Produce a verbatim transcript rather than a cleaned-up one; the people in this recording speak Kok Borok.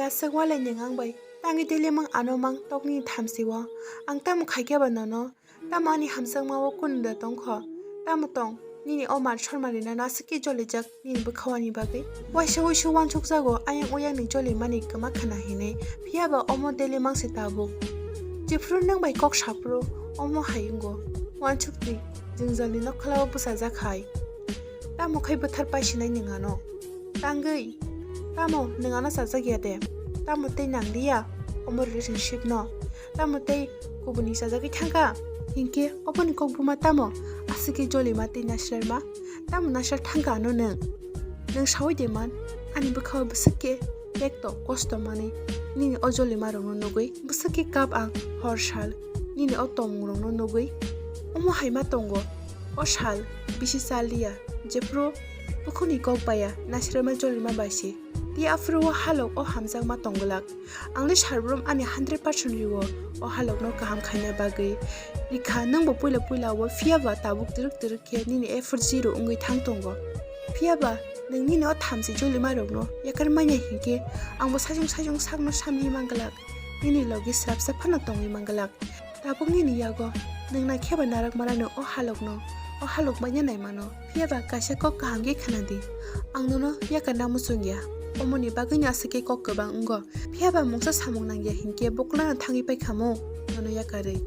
Aswk walai nwng ang bai tangwi teilemang ano mang tokni thamsio. Ang tamo khaikhe ba nono? Tamo ani hamjakma o kunu da tongkho? Tamo tong nini o man sorma rinano aswk khe jolijak nini bwkhao ani bagwi? Waisa wuisu uansukjago ayang uyangni jolimani kwma khna hinwi, phiyaba omo teilemang se tabuk. Jephuru nwng bai kok saphuru omo hai wngo. Uansukni jwngjalni nokhlao bwsajak hai. Tamo khai bwthar paisinai nwng ano? Tangwi? Tamo nwng ano chajak ya de? Tamo tei nang liya omo relationship no? Tamo tei kubuni chajagwi thangkha? Hinkhe oboni kok buma tamo? Aswk khe jolima tei nasrarma? Tamo nasrar thangkha ano nwng? Nwng saui de man, ani bwkhao bwswk khe pekto kosto manwi nini o jolima rokno nugwi bwswk khe kap ang hor sal nini o tongmung rokno nugwi. Omo hai ma tongo o sal bisi chal liya, jephuru bukhukni kok baya nasrarma jolima bai se. Tei aphuru o halok o hamjakma tong glak. Ang le sarbrum ani hundred percent rio o halokno kaham khaina bagwi. Rikha, nwng bo puila puila o, phiyaba tabuk twrwk twrwk khe nini effort zero wngwi thang tongo. Phiyaba nwng nini o thamchi jolima rokno yakar manya hinkhe ang bo sajung sajung sakno samni man glak. Nini logi srapsa phano tongwi man glak. Tabuk nini yago nwng naikhe ba narak manano o halokno, o halok manya nai mano. Phiyaba kaisa kok kaham khe khna di. Ang nono yakarna muchung ya. Omoni bagwino aswk khe kok kwbang wngo. Phiyaba mungsa samung nang ya hinkhe buklano thangwi pai kha mo nono yakarwi.